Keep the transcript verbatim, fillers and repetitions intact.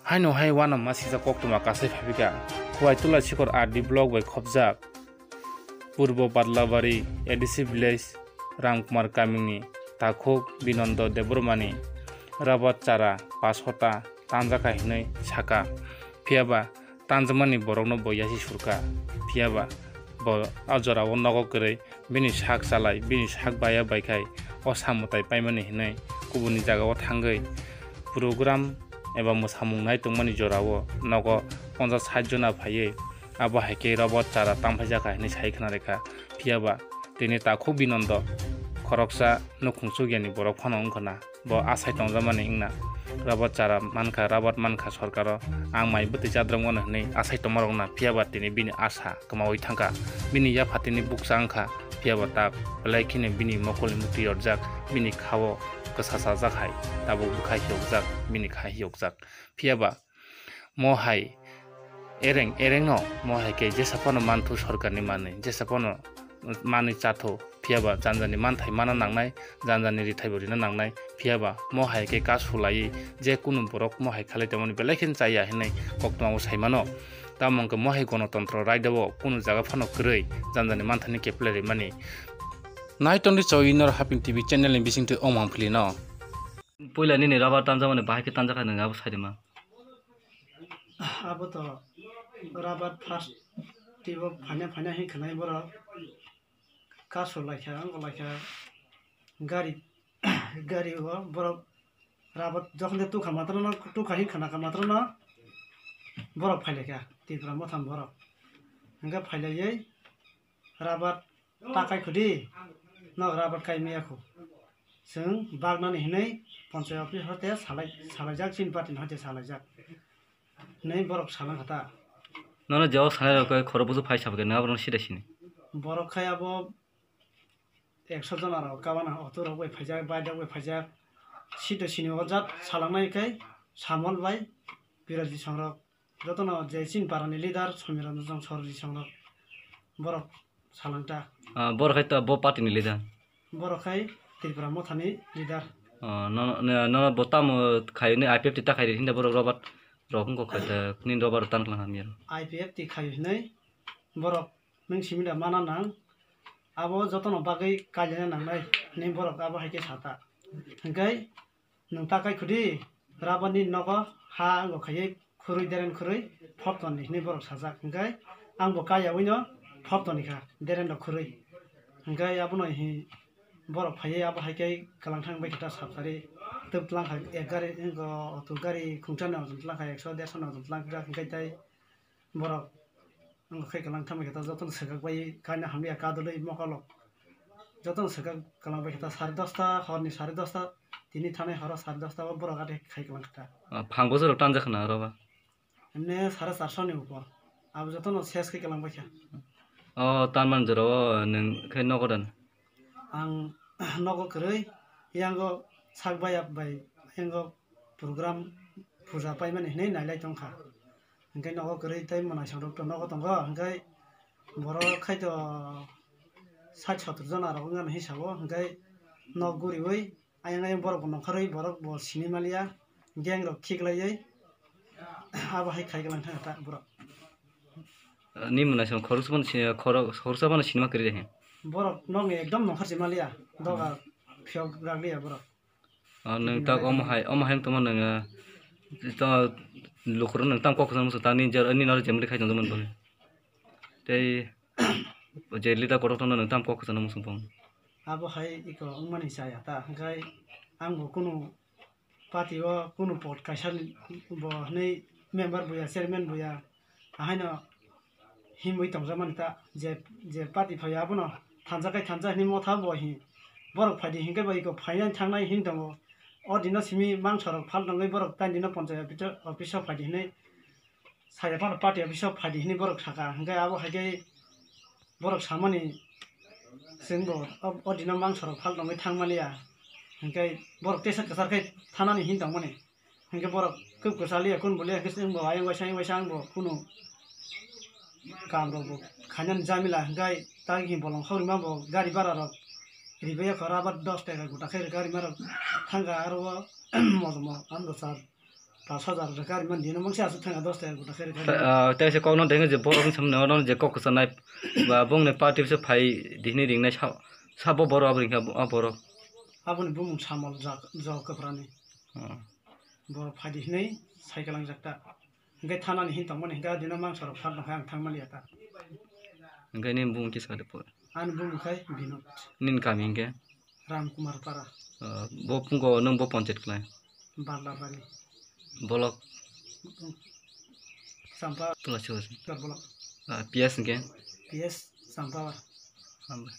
Haino hai uanama sijak koktwma kasai phaikha. Khowai Tula Sikor R D block bai khopjak Purbo Badlabari A D C village Ramkumar kamini takhuk Binondo Debbarmani rabat chara pash hota tanjakha hinwi sakha. Phiyaba tanjakmani borokno bo yasi surkha. Phiyaba bo a jorao nogo kwrwi bini sak chalai, bini sak baya bai khai o samwtai paimani hinwi kubuni jagao thangwi program eba mwsamung nai tongmani jorao nogo ponchas sait jona phaiwi abo hai khe rabat chara tangphaijakha hinwi sai khna rikha. Phiyaba tini takhuk Binondo khoroksa nukhung chukyani borok phano wngkha na. Bo asai tongjakmani wngna. Rabat chara mankha, rabat mankha sorkaro, ang mai bwtwi chadrwng mano hwnwi asai tongmarokna, phiyaba tini bini asa kwmaui thangkha. Bini yapha tini bukcha wngkha, phiyaba tak belai kheno bini mokolni muktwi yorjak, bini khao kwsa chajak hai, tabuk bwkha hiyokjak, bini kha hiyokjak. Phiyaba mo hai ereng erengno mo hai khe jesa phano manthu sorkarni manwi, jesa phano manwi chathu, phiyaba janjani manthai mana nangnai, janjani rithaibo rina nangnai, phiyaba mo hai khe kasu laiwi je kunu borok mo hai khalai tongmani belai kheno chaya hinwi koktwmao saimano. Tamo hwnkhe mo hai gonotontro raidao kunu jaga phano kwrwi janjani manthaini keplai rimani. Nai tongdi chawinor Haping T V channel ni bisingtwi omang philino. Puila nini rabar tanjakmani bahai khe tanjakha nang abo sairima. Abo to rabar first tibo phaina phaina hin khanai borok kasu laikha, wngkha laikha gari, gari o borok rabar jokhon de tukha matrono, tukha hin khana kha matrono borok phailaikha Tripura motham borok. Hingkhe phailaiwi rabar ta kai khudi, nok rabar kai maya khu. Chwng baknani hinwi ponchayat office hote salai, salaijak, chini party ni hote salaijak. Hinwi borok salang kha ta. Nono jawab sanai rok khoro buju phai sabke na borok sida sini. Borok khai abo ekso jona rok kabana auto rok bai phaijak, bike rok bai phaijak. Sida sini o jat salangnai khai Samol bai Birajit Songrok. Jotono je chini parani leader Somiranjan Sorji Songrok borok salangta. Ah, borok hai ta bo party ni leader. Borok hai Tripura mothani leader. Ah, no, no, no, bo tamo khai ni I P F T ta khai hinda borok Robert rok wngkha khai ta ni Robert tan klang hamya. I P F T khai hinai borok nung simida mana nang abo jotono bagwi kailena nangnai ni borok abo hai khe sata. Hingkai nwng ta kai khudi, rabani nogo ha wngkha khaiwi khurui deren khurui phok toni hinwi borok sajak, hingkai ang bo kaya wino phok toni kha deren rok khurui, hingkai abono hi borok phaiwi abo hai khe kwlangthang bai khe ta sap sari twp tlang kha ek gari wngkha auto gari khungsa ni ojom tlang kha ekso derso ni ojom tlang kha, hingkai tai borok wngkha khe kwlangthang bai khe ta jotono swkak bai kaina hamya kadulwi mokolok jotono swkak kwlang bai khe ta sari dosta horni sari dosta tini thanai horo sari dosta o borok ade khai kwlang kha ta. Ah, phang bwswk rok tanjak khna oro ba? Emne sare charso ni upor. Abo jotono ses khe kwlang bai kha. O tanman jora o nwng khe nogo dan? Ang nogo kwrwi, yango sak bayap bai, yango program puja paimani hinwi nailai tongkha. Hingke nogo kwrwi tei mwnaisong rok to nogo tongo, hingke borok khai to sat sotor jona rok wngya hinwi sabo, hingke nok guriwi ayang ayang borok bo nongkhorwi borok bo sini maliya, gang rok khiklaiwi abo hai khai kwlangthang ta borok. Ni mwnaisong khoroksa phano si-, khorok-, khoroksa phano sinima kwrwi de he. Borok nokni ekdom nongkhor si maliya, doga phiyok rak liya borok. Ah, nwng tak omo hai, omo hai wng tongma nwng, ah, to lukurok nwng tam kok kwchangma swng ta, nini jora, nini oro jemri khai tongjakmani bagwi. Tei je leader kotor tongno nwng tam kok kwchangno muchung tong. Abo hai iko wngmani chaya ta, hwnkhe ang bo kunu party o kunu pot kaisa bo hinwi member buya, chairman buya, ahaino himwi tongjakmani ta, je, je party phaiya abono thansa khai thansa hinwi motha bo hi. Borok phaidi hinkhe bo iko phainai thangnai hin tongo. O dino simi mangso rok phal tongwi borok taini no ponchayat office o, office o phaidi hinwi saya phano party office o phaidi hinwi borok saka. Hinkhe abo hai khe borok samani chwng bo o, o dino mangso rok phal tongwi thangmaliya. Hinkhe borok tesa kwchar khai thanani hin tongmani. Hinkhe borok kwb kwchaliya, kun boliya, hinkhe chwng bo ayang waisa, ayang waisa, ang bo kunu kam rok bo khainani jamila, hinkhe tagi bolong khorima bo gari bara rok ribai kho, rabar dos taka gota khe gari marok thangkha, aro o mojomo ang bo sar Pas hajar rwkha, ari man dino mangsa aswk thangya, dos taka gota khe rwkha. Ta-, ah, tei se kokno dengkhe je borok wng samani oro je kok kwchanai ba bongni party se phai dihini ringnai sa-, sabo borok abo ringkha bo, ah, borok. Aboni bumung Samol Jak-, Jok Kwphrani. Oh. Borok phai dihini sai kwlangjak ta. Hingke thanani hin tongmani hingke adino mangsa rok sak nokha ang thangmani ata. Hingke nini bumung kisa de po. Ani bumung khai Binod. Nini kami hingke? Ram Kumar Para. Ah, bo pungo nung bo ponchayat khlai? Barlabari. Bolok? Champa. Tula chibo se. Tor bolok. Ah, P S hingke? P S Champa. Champa.